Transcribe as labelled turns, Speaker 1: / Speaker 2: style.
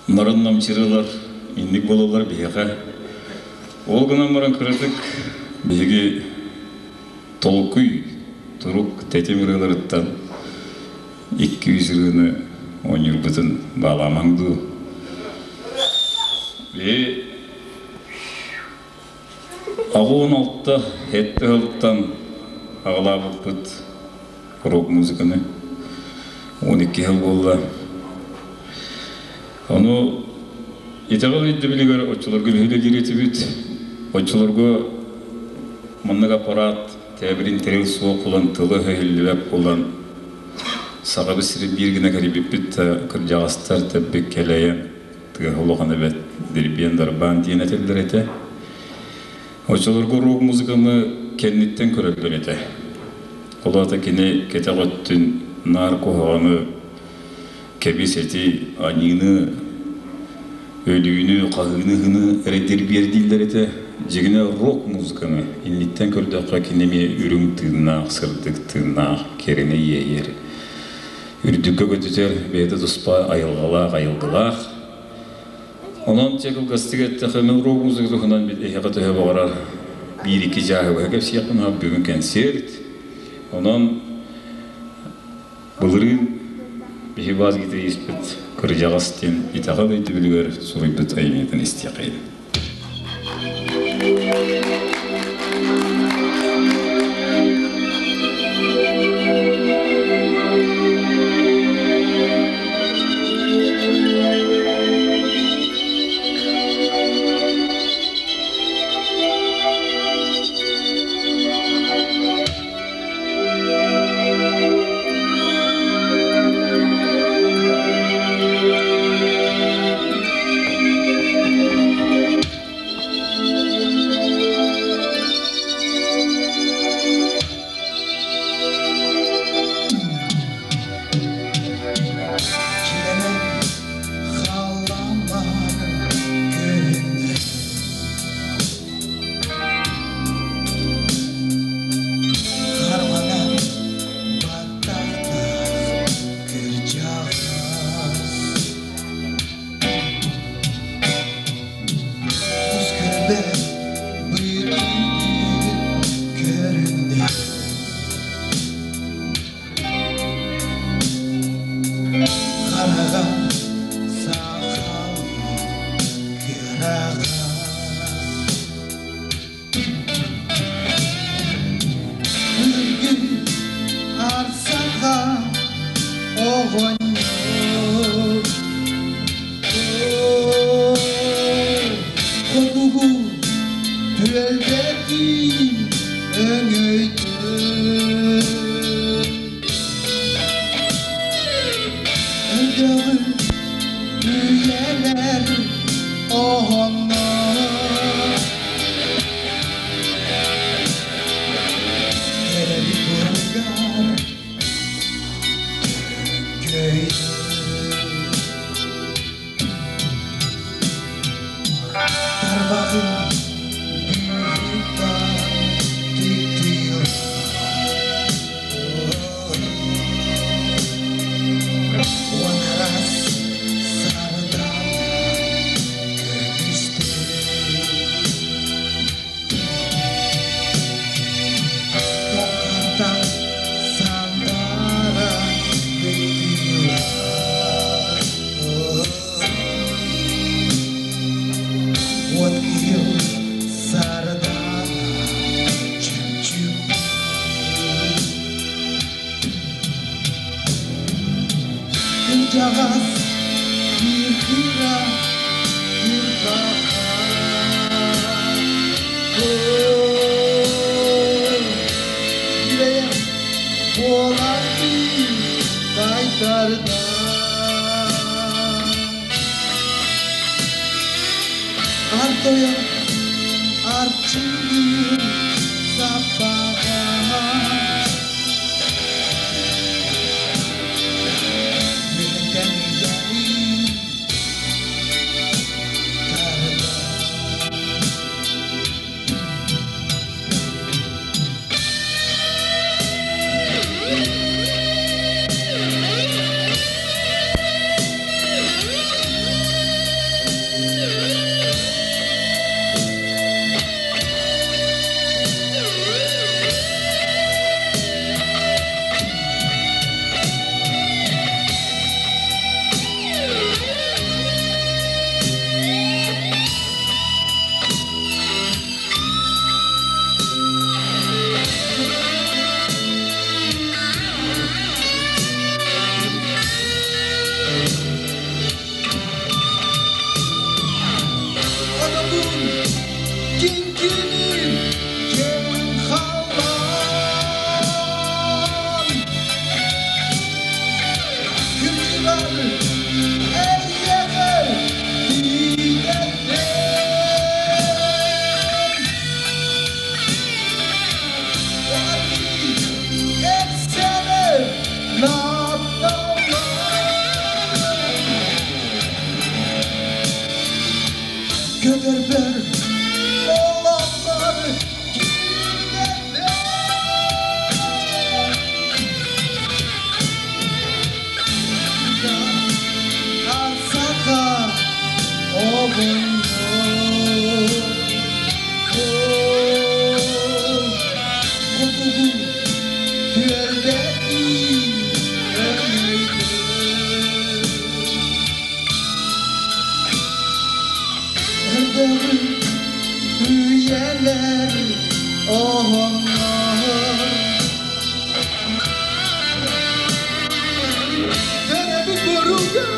Speaker 1: Нарын намчырылар инник буолаллар биһиэхэ. Ол гынан баран кыратык биһиги толкуй, турук, тэтим ырыаларыттан 200 ырыаны оонньуурбутун баалаамаҥ дуу. Биһи 86 сэттэ сылтан аҕалаабыппыт рок-музыканы. 12 сыл буолла. Ону итэҕэл өйдөбүлүгэр оччолорго биһиги үлэлиир этибит. Оччолорго маннык аппарат тээбирин тэрил суох буолан, тыла өһүллүбэт буолан, Сахабыт сирин биир гына кэрийбиппит да, кырдьаҕастар тэббик кэлэйэн, тыаһа улахан эбэт, дирбиэн-дарбаан диэн этэллэр этэ. Оччолорго рок музыканы кэнниттэн көрөллөр этэ. Ол аата кини кэтэх өттүн наар куһаҕаны кэбис эти, аньыыны, өлүүнү, хаһыыны-ыһыыны эрэ дирбиэр дииллэр этэ. Дьиҥинэ рок музыканы инниттэн көрдөххө кини эмиэ үрүҥ тыыннаах, сырдык тыыннаах, кэрэни иэйэр, үрдүккэ көтүтэр, бэйэтэ туспа айылҕалаах, айылгылаах. Онон чэ кылгастык эттэххэ, мин рок музыка туһунан эһиэхэ төһө баҕарар биир-икки чааһы быһа кэпсиэхпин сөп. Бүгүн кэнсиэрт. Онон былырыын биһи бас гитариспыт кырдьаҕас диэн итэҕэл өйдөбүлүгэр суруйбут айымньытын истиэхэйин.
Speaker 2: Киэнэ халлаан күһүннэ Харманан баттахтаах кырдьаҕас Кус көрбөт бүтүн көрүннэ Хараҕа сахалыы кыараҕас Үргүн арсаха оҕонньор Хотугу түөлбэтин өҥөйдө Өйдөҕү үйэлэр оһоннор Кэрэли туругар көйдө Тарбаҕын быыһыттан түктүйэр Уонарас сардаҥа көмүстүү Тоқантан сандара бектиир От киһил сардаҥа чөмчүүк Кырдьаҕас биир кыра кырбаха Бирэйэм буолан тайтарда Артойон арчылыыр саппаҕа Мүһүнтэн үйэлин тарда. Көтөрбөр олохпор киирбэппин. Саха оҕонньор Хотугу түөлбэтин өҥөйдө. Эрдэҕи үйэлэр оһоннор Төрөбүт буругар.